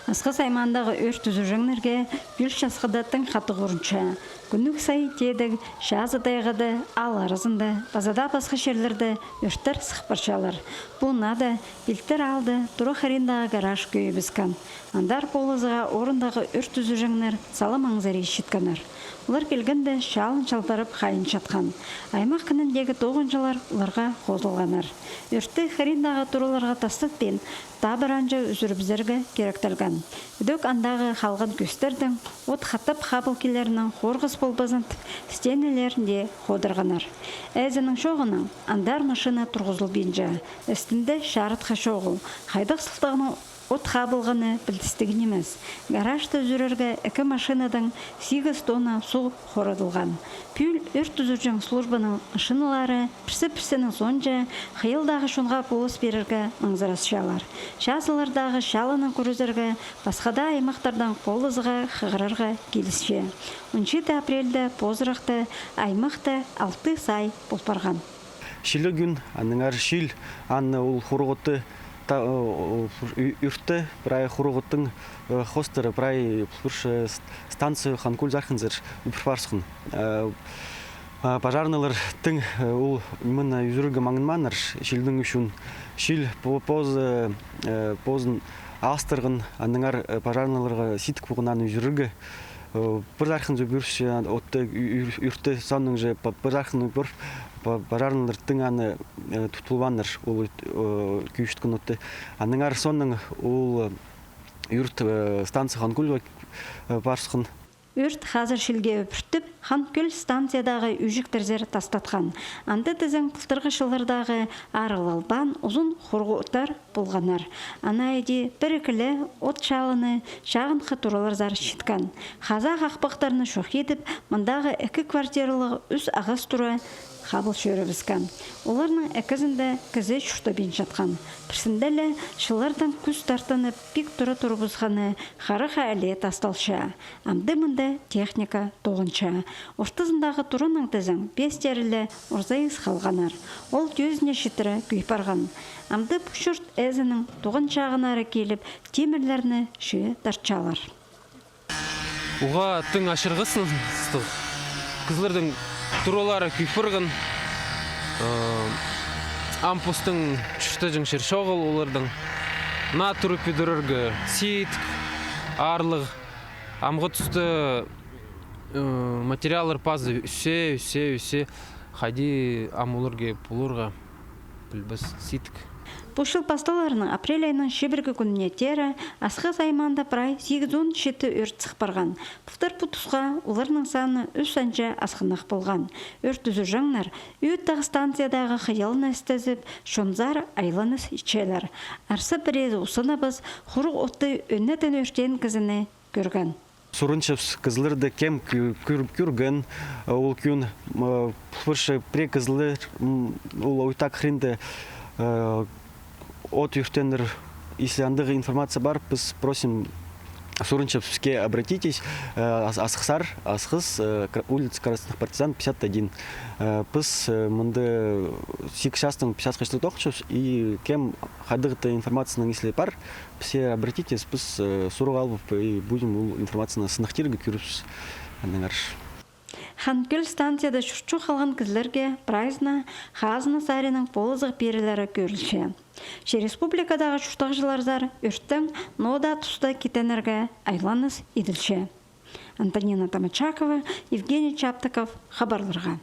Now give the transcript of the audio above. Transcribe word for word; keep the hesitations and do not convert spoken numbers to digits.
Асхыс аймаандағы ӧрт ӱзӱрҷеңнерге пӱӱл часхыда тың хатығ урунча. Кӱнніг сай теедіг чазы тайғада, аал аразында, паза даа пасха чирлерде ӧрттер сых парчалар. Пу наада пилтір аалда тура хыриндағы гараж кӧйібіскен. Андар полызыға орындағы ӧрт ӱзӱрҷеңнер салым аңзар итчеткеннер. Олар килгенде чаалын чалбарып хайынчатхан. Аймах кініндегі тоғынҷылар оларға хозылғаннар. Ӧртті хыриндағы тураларға тастатпин, табыранҷа ӱзӱрібізерге киректелген. Ідӧк андағы халған кӧстердең от хатап хабыл килерінең хорғыс полбазын тіп, стенелерінде ходырғаннар. Ээзінің чооғынаң андар машина турғызылбинча, істінде чарытхы чоғыл. Хайдағ сылтағның от хабылғаны пілдістіг нимес. Гаражты ӱзӱрерге ікі машинадаң сигіс тонна суғ хорадылған. Пӱӱл ӧрт ӱзӱрҷең службаның машиналары пірсі-пірсінің соонҷа хыйалдағы чонға полыс пирерге маңзырасчалар. Чазылардағы чаланаң кӱрезерге пасха даа аймахтардаң полызыға хығырарға килісче. Он читі апрельде позырахта аймахта алты сай пол парған. Чиліг кӱн, аннаңар чил, аны ол хуруғ отты та-, о, о, ӱ-, ӱртті, прай хуруғ оттың, э, хоостыра, прай пурш, э, ст-, станция Ханкуль-Зархинзар ӱпір парысхан. Э, а, пожарныйлар тың, э, ол мына ӱзӱрге маңнанмааннар, чилнің ӱчӱн. Чил по-, позы, э, позын алыстырған, аннаңар, э, пожарныйларға сидік полған аны ӱзӱрге. Э, пір Зархинзар пӱрісче, отты ӱ-, ӱр-, ӱртті, соонда же п-, пір Зархинзар пӱр-, п-, пожарныйлар тың аны, э, ту-, тулбааннар, ол, э, кӧйчеткен отты. Аннаңар соонда ол, э, ӱрт, э, станция Ханкульға, э, парысхан. Ӱрт хазыр чилге ӱпӱртіп, Ханкуль станциядағы ӱзіктерзер тастатхан. Анда тізең пылтырғы чыллардағы арығлалбаан узун хуруғ оттар полғаннар. Анай иди пір-ікі ле от чалыны чағынғы тураларзар читкен. Хаза хахпахтарны чох идіп, мындағы ікі квартиралығ ӱс ағас тура хабыл чӧрібіскен. Оларның ікізінде кізі чуртабинчатхан. Пірсінде ле чыллардаң кӱс тартынып, пик тура турыбысханы харахха іле тасталча. Амды мында техника тоғынча. Ортызындағы тураның тізең пес теерлі орзайыс халғаннар. Ол тӧзіне читіре кӧй парған. Амды пу чурт ээзінің туған чағынары киліп, тимірлерні чыы тартчалар. Уғаа тың ачырғасын, кізілердің туралары кӧй парған. Э, ам постың чуртаҷаң чир чоғыл оларның. Наа турып пӱдірерге сидік, аарлығ. Амғы туста, э, материаллар пазы ӱссе, ӱссе, ӱссе. Хайди ам оларға поларға, пілбес, сидік. Пу чыл пасталарынаң апрель айның чибіргі кӱніне теере Асхыс аймаанда прай сигізон читі ӧрт сых парған. Пылтыр пу тусха оларның саны ӱс санҷа асхынах полған. Ӧрт ӱзӱрҷеңнер ӧӧттегі станциядағы хыйалны істезіп, чонзар айланыс итчелер. Арса пірее узынабыс, хуруғ отты ӧнетін ӧртеен кізіні кӧрген. Сурынчабыс кізілердең, кем кӱ-, кӱр-, кӧрген, э, ол кӱн, м, э, пурчы пірее кізілер, м, ол Ойтаг хыринда, э, от ӧртееннер, если андағ информация пар, піс просим, сурынчабыс, піске обратитесь, э, Ас-, Асхыссар, Асхыс, э, Кра-, улица Красных Партизан, пятьдесят один. Э, піс, э, мында сигіс частың пятьдесят хачты тоғынчабыс, и кем хайдағ-да информацияның, если пар, піске обратитесь, піс, э, сурығ алып, и будем ол информацияны сынап тирге кӧрібіс. Аннаңар. Ханкуль станцияда чуртчы халған кізілерге прайзына хазна саринаң полызығ пирілері кӧрілче. Че республикадағы чуртағҷыларзар ӧрттең ноо даа туста китеннерге айланыс иділче. Антонина Томочакова, Евгений Чаптыков, хабарларға.